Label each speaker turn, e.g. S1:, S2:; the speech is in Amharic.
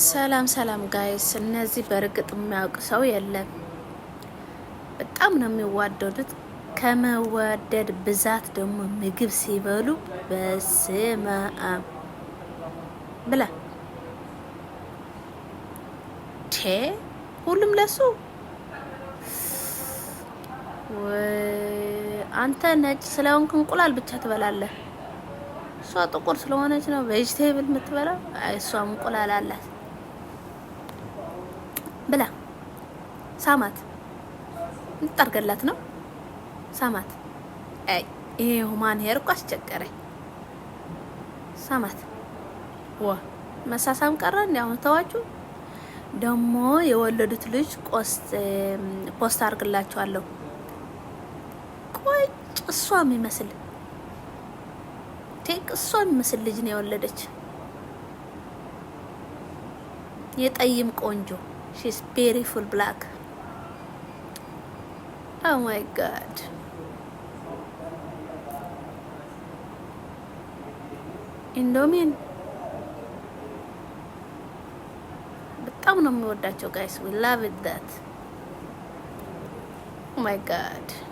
S1: ሰላም ሰላም guys፣ እነዚህ በእርግጥ የሚያውቅ ሰው የለም። በጣም ነው የሚዋደዱት። ከመወደድ ብዛት ደግሞ ምግብ ሲበሉ በስመ አብ ብላ ቴ ሁሉም ለሱ። አንተ ነጭ ስለሆንክ እንቁላል ብቻ ትበላለህ። እሷ ጥቁር ስለሆነች ነው vegetable የምትበላው። እሷም እንቁላል አላት። ብላ ሳማት። እንጠርገላት ነው ሳማት። አይ ይሄ human hair እኮ አስቸገረኝ። ሳማት። ዋ መሳሳም ቀረ እንዴ? አሁን ተዋችሁ። ደግሞ የወለዱት ልጅ ቆስት post አድርግላችኋለሁ። ቆጭ እሷ የሚመስል ቴክ እሷ የሚመስል ልጅ ነው የወለደች። የጠይም ቆንጆ። She's beautiful black. Oh my God. ኢንዶሚን በጣም ነው የሚወዳቸው guys. We love it that. Oh my God.